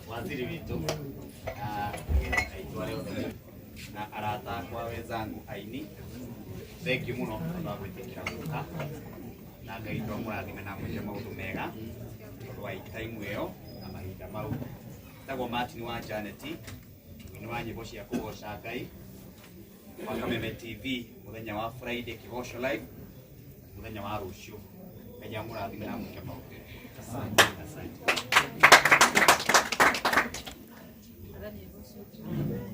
Waziri witũ na ageni aitũ arĩa othe na arata akwa wenzangu aini, thank you mũno tondũ wa gwĩtĩkĩra gũka, na Ngai witũ amũrathime na amwĩke maũndũ mega tondũ wa time ĩyo na mahinda mau. Njĩtagwo Martin wa Janet, mũini wa nyĩmbo cia kũgoca Ngai wa Kameme TV mũthenya wa Friday Kĩgoco Live, mũthenya wa rũciũ. Ngai amũrathime na amwĩke maũndũ mega. Asante. Nadhani ruhusu.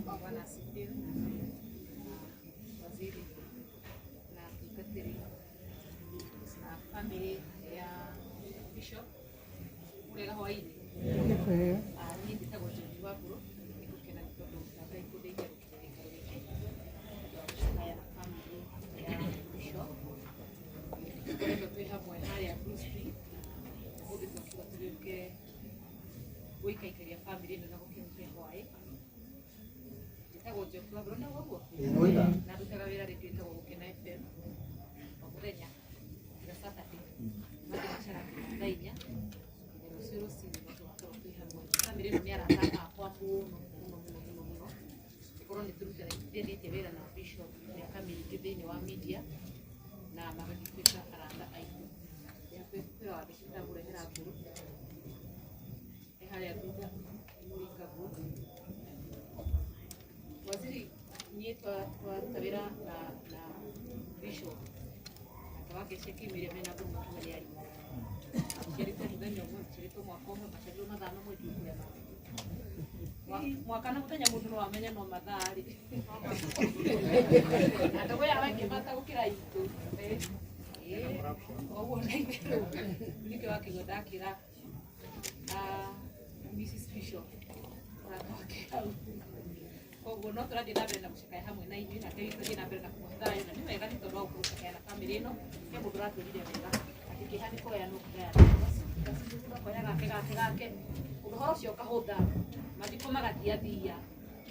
Bwana asifiwe. Waziri na tungatĩri na family ya Bishop mũrĩega hwaĩ-inĩ. Ah, niĩ njĩtagwo Joji wa Mbũrũ. Nĩ ngũkena nĩ tondũ wa Ngai kũndeithia gũkinya gĩikaro gĩkĩ nĩ ũndũ wa gũcakaya na family ya Bishop. Tũkoretwo twĩ hamwe harĩa Blue Spring. Ũmũthĩ twakiuga tũgĩũke gũikaikaria family ĩno na gũkĩhutia hwaĩ. Njĩtagwo Njoki wa Mbũrũ, nĩguo ũguo? Na ndutaga wĩra rĩngĩ ĩtagwo Gũkena FM o mũthenya tiga Saturday. Mangĩ macaraga thaa 4 nginya rũciũ rũcinĩ no tũgakorwo twĩ hamwe. Family ĩno nĩ arata akwa mũno mũno mũno mũno mũno. Gũkorwo nĩ tũrutithanĩtie wĩra na Bishop mĩaka mĩingĩ thĩinĩ wa media na magagĩtuĩka arata aitũ. Ndĩ hakuhĩ kwĩra Wambĩki ndamũrehera ngũrũ ĩ harĩa thutha mũrikaguo. Waziri, niĩ twaruta wĩra na Bishop na Wangeci akiumĩria mena ngũrũ makiuga nĩ arimũ. Maciarĩtwo mũthenya ũmwe, maciarĩtwo mwaka ũmwe, maciarirwo mathaa mamwe, ndiũĩ kũrĩa maumĩte. Mwaka na mũthenya mũndũ no amenye no mathaa rĩ. Na ndũgũ yao ĩngĩmata gũkĩra itũ. Koguo na itherũ nĩkĩo wakĩigua ndakĩra Mrs. Bishop mũrata wake hau. Koguo no tũrathiĩ na mbere na gũcakaya hamwe na inyuĩ, na Ngai witũ athiĩ na mbere na kũmũhe thayũ, na nĩ wega nĩ tondũ wa gũkorwo gũcakaya na bamĩrĩ ĩno. He mũndũ ũratwĩrire wega atĩ kĩeha nĩ kũgayana ũkĩgayana, ũkoya gake gake gake, ũhoro ũcio ũkahũtha, mathiko magathiathia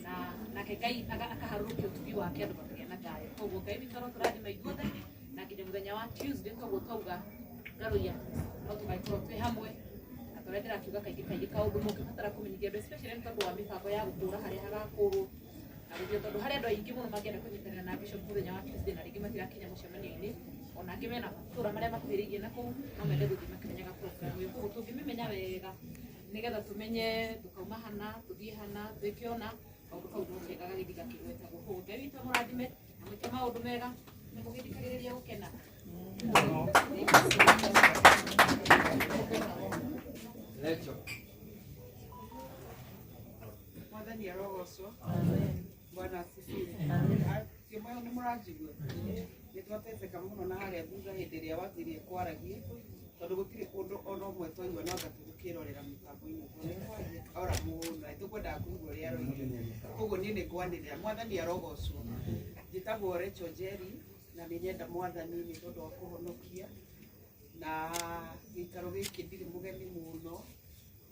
na nake Ngai akaharũrũkia ũtugi wake andũ makagĩa na thayũ. Koguo Ngai witũ arotũrathima ithuothe na nginya mũthenya wa Tuesday, toguo twauga ngaruia no tũgagĩkorwo twĩ hamwe na tũrĩa ndĩrakiuga kaingĩ kaingĩ kaũndũ mũngĩbatara kũmenyithia andũ, especially nĩ tondũ wa mĩbango ya gũkũra harĩa hagakũrwo na gũthiĩ, tondũ harĩ andũ aingĩ mũno mangĩenda kũnyitanĩra na Bishop mũthenya wa Tuesday na rĩngĩ matirakinya mũcemanio-inĩ, ona angĩ mena matũra marĩa makuhĩrĩirie na kũu no mende gũthiĩ makĩmenyaga program ĩyo. Koguo tũngĩmĩmenya wega nĩgetha tũmenye tũkauma hana tũthiĩ hana twĩke ona kaũndũ kau no kega gagĩthiĩ gakĩgwetagwo. Koguo Ngai witũ amũrathime na mwĩke maũndũ mega na mũgĩthikagĩrĩria gũkena. Mwathani arogocwo. Bwana asifiwe. Kĩmwe nĩ mũranjigua? Nĩ twateceka mũno na harĩa thutha hĩndĩ ĩrĩa waziri ekwaragia, tondũ gũtirĩ ũndũ ona ũmwe twaigua no anga tũgũkĩrorera mĩtambo-inĩ, tondũ nĩ kwaragia kahora mũno na tũkwendaga kũigua ũrĩa aroiga. Koguo niĩ nĩ ngwanĩrĩra. Mwathani arogocwo. Njĩtagwo Rachel Njeri na nĩ nyenda Mwathani nĩ tondũ wa kũhonokia, na gĩikaro gĩkĩ ndirĩ mũgeni mũno,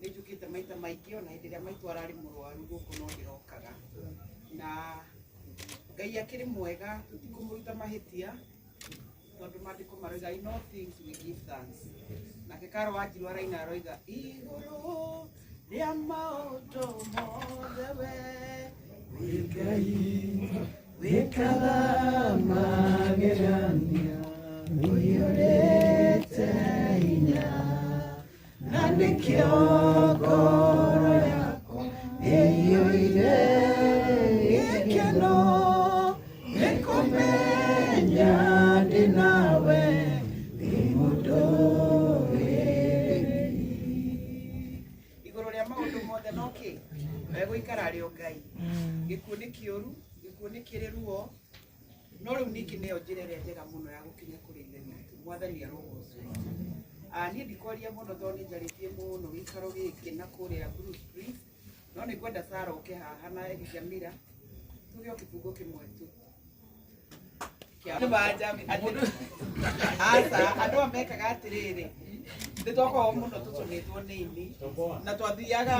nĩ njũkĩte maita maingĩ ona hĩndĩ ĩrĩa maitũ ararĩ mũrwaru gũkũ no ndĩrokaga. Na Ngai akĩrĩ mwega, tũtikũmũruta mahĩtia tondũ maandĩko maroiga, "In all things we give thanks." Nake Karo Wanjiru araina aroiga, "Igũrũ rĩa maũndũ mothe we wĩ Ngai wĩkaga magegania ũiyũrĩte hinya, na nĩkĩo ngoro yakwa ĩiyũire gĩkeno nĩ kũmenya ndĩ nawe ndĩ mũndũrĩrĩri." Igũrũ rĩa maũndũ mothe no kĩ egũikara arĩ o Ngai. Gĩkuũ nĩ kĩũru, gĩkuũ nĩ kĩrĩ ruo, no rĩu ningĩ nĩyo njĩra ĩrĩa njega mũno ya gũkinya kũrĩ Ithe witũ. Mwathani arogocwo. Niĩ ndikwaria mũno tondũ nĩ njarĩtie mũno gĩikaro gĩkĩ na kũrĩa Blue Springs, no nĩ ngwenda Sarah oke haha na Jamila tuge o kĩbungo kĩmwe tu. Aca, andũ aya mekaga atĩrĩrĩ, nĩ twakoragwo mũno tũcũnĩtwo nĩ ini na twathiaga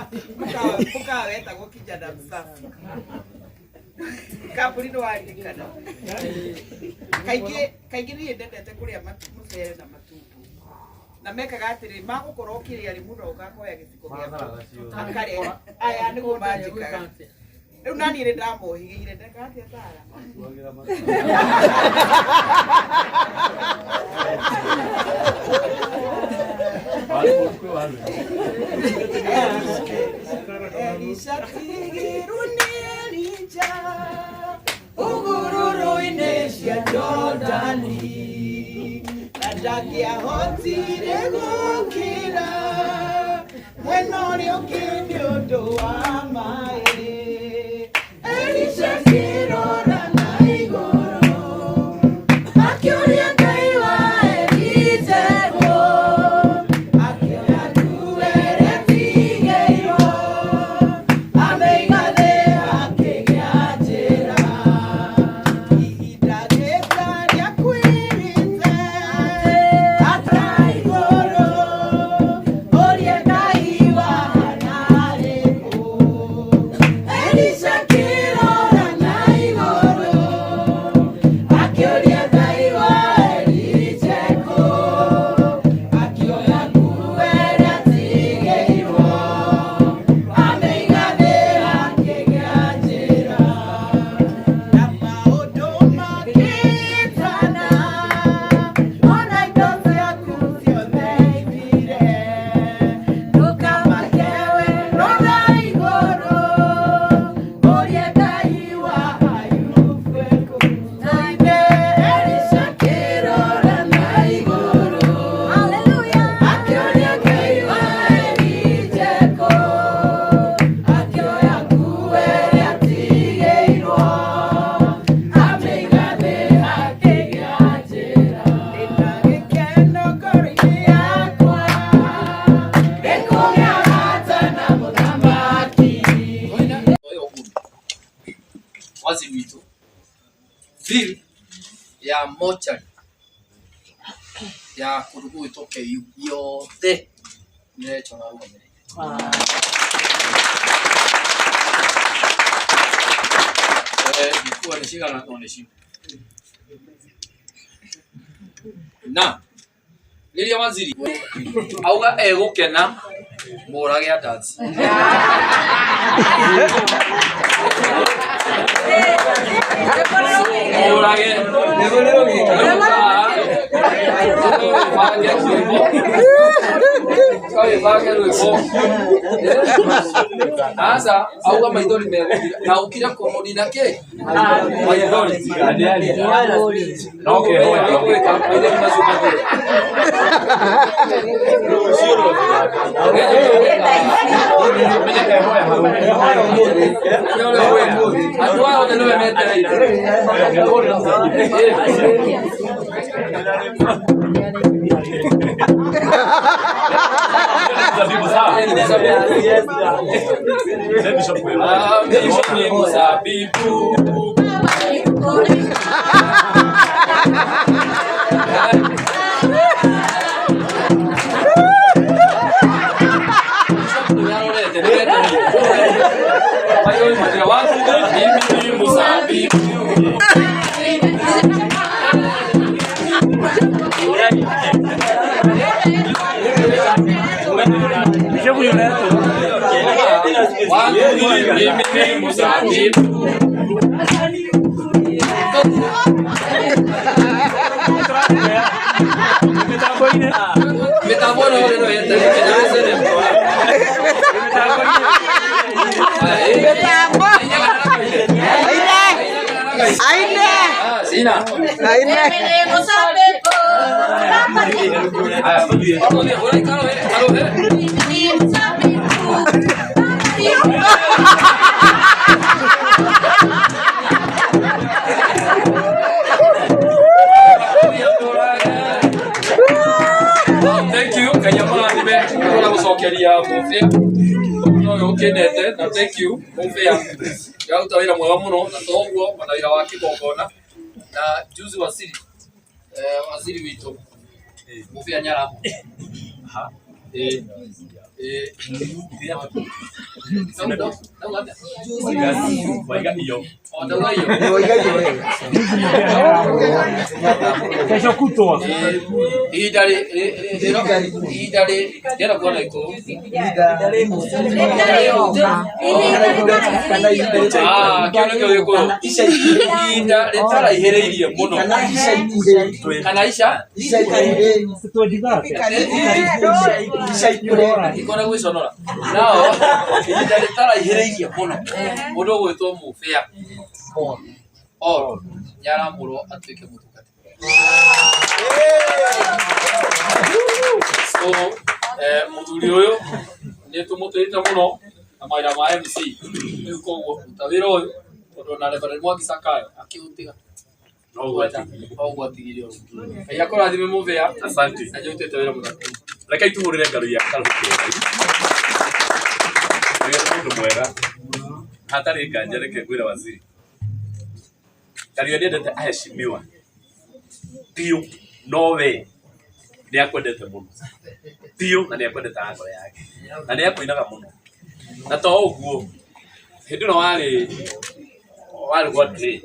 mũkawa wetagwo Kijana Msafi. Kambuni nĩ waririkana. Kaingĩ kaingĩ niĩ ndendete kũrĩa mũcere na matumbĩ. Na mekaga atĩrĩ magũkorwo ũkĩrĩa rĩ mũndũ agoka akoya gĩciko gĩaku akarĩa aya nĩguo manjĩkaga rĩu naniĩ nĩ ndamohĩgĩire ndeka atĩa Sara. Elisha tigirwo nĩ Elija hũgũrũrũ-inĩ cia Jordani na ndangĩahotire gũkĩra mwena ũrĩa ũngĩ nĩ ũndũ wa maĩ. Elisha akĩrora na igũrũ akĩũria Ngai wa Elija kũ akĩoya nguo ĩrĩa ĩtigĩirwo amĩiga thĩ akĩgĩa njĩra. Ihinda rĩta rĩakuĩrĩte ata igũrũ ũrĩa Ngai wahana rĩkũ. Elisha akĩrora na igũrũ akĩũria Ngai wa Elija kũ akĩoya nguo ĩrĩa ĩtigĩirwo amĩiga thĩ akĩgĩa njĩra. Na maũndũ makĩtana ona indo ciaku ciothe ithire ndũkamake we rora igũrũ ũrĩa Ngai wa Ayubu ekũ. Naine Elisha akĩrora na igũrũ akĩũria Ngai wa Elija kũ akĩoya nguo ĩrĩa ĩtigĩirwo amĩiga thĩ akĩgĩa njĩra. Ndĩna gĩkeno ngoro-inĩ yakwa nĩkũgĩa ũrata na mũthamaki. Waziri witũ bill ya mochari ya kũndũ gũgwĩtwo KU yothe nĩ Rachel arũgamĩrĩire. Ndikuwa nĩ cigana no nĩcio na rĩrĩa waziri auga egũkena mũrage andazi. Mũrage bange rwĩmbo aca auga maithori megũthira na ũkire kũmũnina kĩ maithori no gwĩka maithori macio mathire. Andũ aya othe nĩwe metereire. Mimi ni mzabibu. Mimi ni mzabibu. Mimi ni mzabibu. Mĩtambo ĩno ĩno Mĩtambo. Aine. Aine. Sina. Aine. Thank you Ngai amũrathime na gũcokeria mũbĩa no ũyũ ũkenete na thank you mũbĩa yaruta wĩra mwega mũno na to ũguo ona wĩra wa kĩgongona na juzi waziri waziri witũ mũbĩa nĩaramu. Waiga iyo. Ndauga iyo. Kesho kutwa. Ihinda ihinda rĩenda kuona ikũrũ. Ah, kĩu nĩkĩo gĩkũyũ. Ihinda rĩtaraihĩrĩirie mũno. Kana ica ikona gwĩconora. Nao ihinda rĩtaraihĩrĩirie mũno mũndũ ũgwĩtwo Mũbĩa Paul nĩaramũrwo atuĩke mũtungatĩri. So mũthuri ũyũ nĩ tũmũtĩĩte mũno na mawĩra ma MC rĩu koguo ruta wĩra ũyũ tondũ ona Reverend Mwangi Sakayo akĩũtiga noguo atigire ũguo. Ngai akũrathime Mũbĩa. Asante. Na nĩũrutĩte wĩra mũthaka. Reke ituhũrĩre ngaru ya Karuhũ Kĩngai. Nĩ mũndũ mwega. Hatarĩ nganja reke ngwĩre waziri. Kario nĩendete aheshimiwa. Biũ no we nĩ akwendete mũno. Biũ na nĩ akwendete na ngoro yake. Na nĩ akũinaga mũno. Na to ũguo hĩndĩ ĩno warĩ gwa Trade.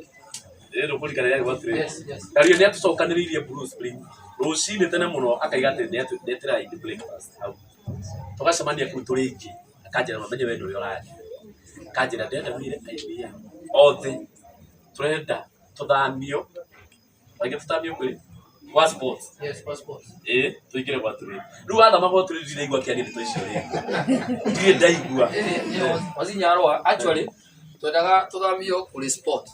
Ĩĩ ndũkũririkana yarĩ gwa Trade. Yes, yes. Kario nĩ atũcokanĩrĩirie Blue Spring rũcinĩ tene mũno akaiga atĩ nĩetĩra aini breakfast hau tũgacemania kũu tũrĩ aingĩ akanjĩra mamenye we ndũrĩ ũrathiĩ akanjĩra ndĩrenda wĩre aini aya othe tũrenda tũthamio rĩngĩ tũthamio kwĩ gwa sports. Yes, passport. Ĩĩ tũingĩre gwa Trade rĩu wathama gwa Trade ndiraigua kĩaria ndeto icio rĩngĩ ndirĩ ndaigua. Wazinyarwa actually twendaga tũthamio kũrĩ sport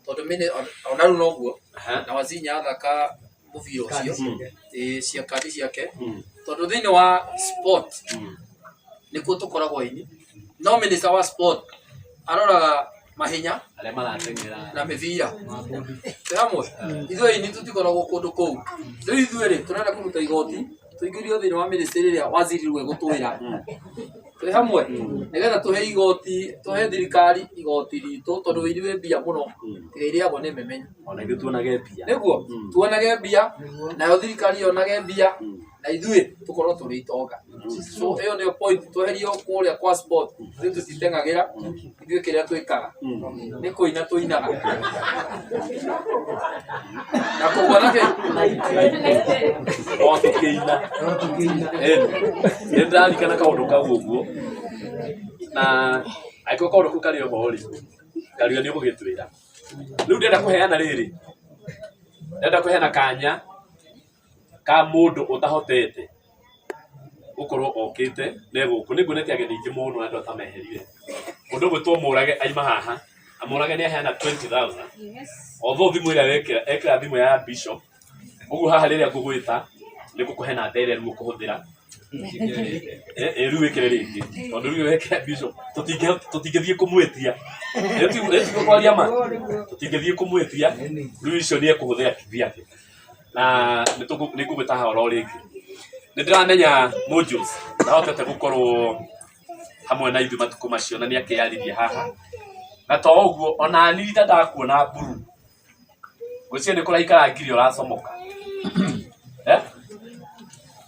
tondũ mene ona rĩu noguo na Wazinya athaka mũbira ũcio ĩĩ cia kandi ciake tondũ thĩinĩ wa sport nĩkuo tũkoragwo aini no minister wa sport aroraga mahenya arĩa marateng'era na mĩbira twĩ hamwe ithuĩ aini tũtikoragwo kũndũ kũu rĩu ithuĩ rĩ tũrenda kũruta igoti tũingĩrio thĩinĩ wa ministry ĩrĩa waziri rĩu egũtwĩra twĩ hamwe nĩgetha tũhe igoti tũhe thirikari igoti ritũ tondũ wĩini wĩ mbia mũno tiga irĩagwo nĩ memenyi ona ithuĩ tuonage mbia nĩguo tuonage mbia nayo thirikari yonage mbia na ithuĩ tũkorwo tũrĩ itonga. So ĩyo nĩyo point tweherio kũrĩa kwa sport ithuĩ tũtiteng'agĩra ithuĩ kĩrĩa twĩkaga nĩ kũina tũinaga na kũgwa na kĩ o tũkĩina. Nĩ ndĩraririkana kaũndũ kau ũguo na angĩkorwo kaũndũ kau karĩ oho rĩ Kario nĩ ũgũgĩtwĩra rĩu ndĩrenda kũheana rĩrĩ ndĩrenda kũheana kanya ka mũndũ ũtahotete gũkorwo okĩte ne gũkũ nĩ nguonete ageni aingĩ mũno na andũ atameherire mũndũ ũgwĩtwo Mũrage aima haha Mũrage nĩ aheana 20,000 although thimũ ĩrĩa wekĩra ekĩra thimũ ya Bishop ũguo haha rĩrĩa ngũgwĩta nĩ ngũkũhe namba ĩrĩa rĩu ũkũhũthĩra ĩ rĩu wĩkĩre rĩngĩ tondũ rĩu wekĩra Bishop tũtingĩthiĩ kũmwĩtia ĩtiguo kwaria ma tũtingĩthiĩ kũmwĩtia rĩu icio nĩ ekũhũthĩra kivyake na nĩ ngũgwĩta haha oro rĩngĩ nĩ ndĩramenya Mojos ndahotete gũkorwo hamwe na ithuĩ matukũ macio na nĩ akĩyarĩria haha na to ũguo ona niĩ rita ndakuona mburu ngwĩciria nĩ kũraikara ngiri ũracomoka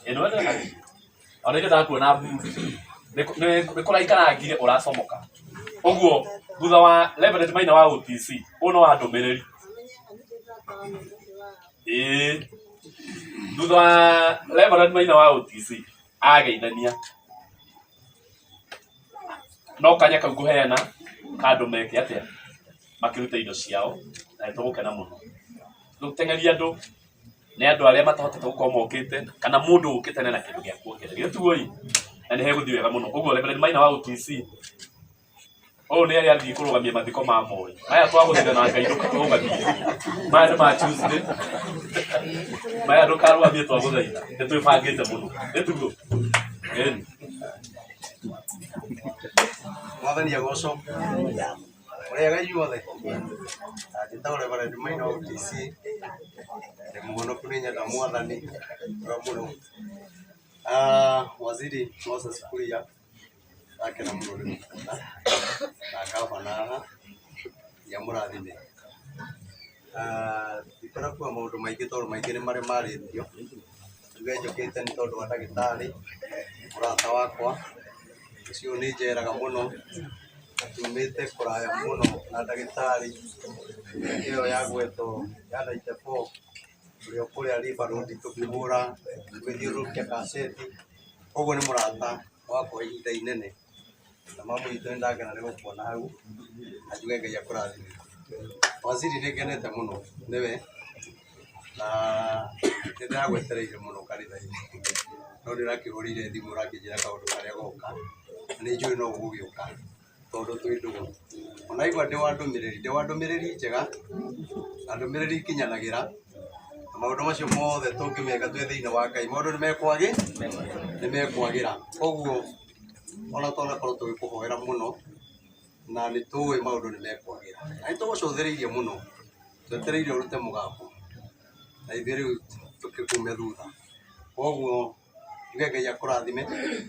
ĩno ona ithe ndakuona mburu nĩ kũraikara ngiri ũracomoka ũguo thutha wa Reverend Maina wa OTC ũyũ no wa ndũmĩrĩri ĩĩ thutha wa Reverend Maina wa OTC ageithania no kanya kau ngũheana ka andũ meke atĩa makĩruta indo ciao na nĩtũgũkena mũno rĩu teng'eria andũ nĩ andũ arĩa matahotete gũkorwo mokĩte kana mũndũ ũkĩte na kĩndũ gĩa kuongerera githĩ tiguo ĩ na nĩ hegũthiĩ wega mũno ũguo Reverend Maina wa OTC ũyũ nĩ arĩa athiĩ kũrũgamia mathiko ma Moi maya twagũthire na Ngai ndũkarũgamie maya nĩ ma Tuesday maya ndũkarũgamie twagũthaitha nĩ twĩbangĩte mũno nĩ tiguo ĩni. Mwathani agocwo ũrĩaga inyuothe njĩtagwo Reverend Maina wa OTC ndĩ mũhonoku nĩ nyenda mwathani wega mũno. Waziri Moses Kuria ndakena mũno nĩ gũkuona na ngabana haha ngai amũrathime. Ndikwenda kuga maũndũ maingĩ tondũ maingĩ nĩ marĩa marĩtio njuge njũkĩte nĩ tondũ wa ndagĩtarĩ mũrata wakwa Ũcio nĩ njeraga mũno, tumĩte kũraya mũno na ndagĩtarĩ ĩyo ya gwetwo ya 94 ũrĩa kũrĩa River Road tũkĩhũra tũgĩthiũrũrũkia kaseti. Koguo nĩ mũrata wakwa ihinda inene na mamu witũ nĩ ndakena nĩ gũkuona hau na njuge Ngai akũrathime. Waziri nĩ ngenete mũno nĩwe na nĩ ndĩragwetereire mũno kanitha-inĩ no nĩ ũrakĩhũrĩire thimũ ũrakĩnjĩra kaũndũ karĩa goka na nĩ njũĩ no ũgũgĩũka tondũ twĩ ndũgũ. Ona aigua ndĩ wa ndũmĩrĩri, ndĩ wa ndũmĩrĩri njega na ndũmĩrĩri ikinyanagĩra na maũndũ macio mothe tũngĩmeka twĩ thĩinĩ wa Ngai maũndũ nĩ mekwagĩ nĩ mekwagĩra. Koguo ona twanakorwo tũgĩkũhoera mũno na nĩ tũĩ maũndũ nĩ mekwagĩra na nĩ tũgũcũthĩrĩirie mũno twetereire ũrute mũgambo na ithuĩ rĩu tũkĩkume thutha. Koguo njuge Ngai akũrathime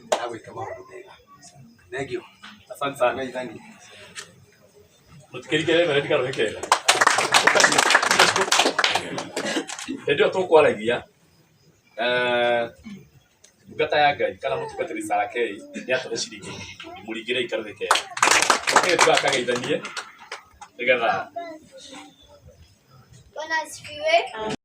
na agwĩke maũndũ mega. Thengiũ. Asante sana. Ngai thank you. Mũtikĩrike Reverend Karohe kega. Hĩndĩ ĩyo tũkwaragia ndungata ya Ngai kana mũtungatĩri Sarah K nĩ atũhe ciringi 10,000 mũringĩrei Karohe kega. Ũkĩ tũgakageithanie nĩgetha Bwana asifiwe.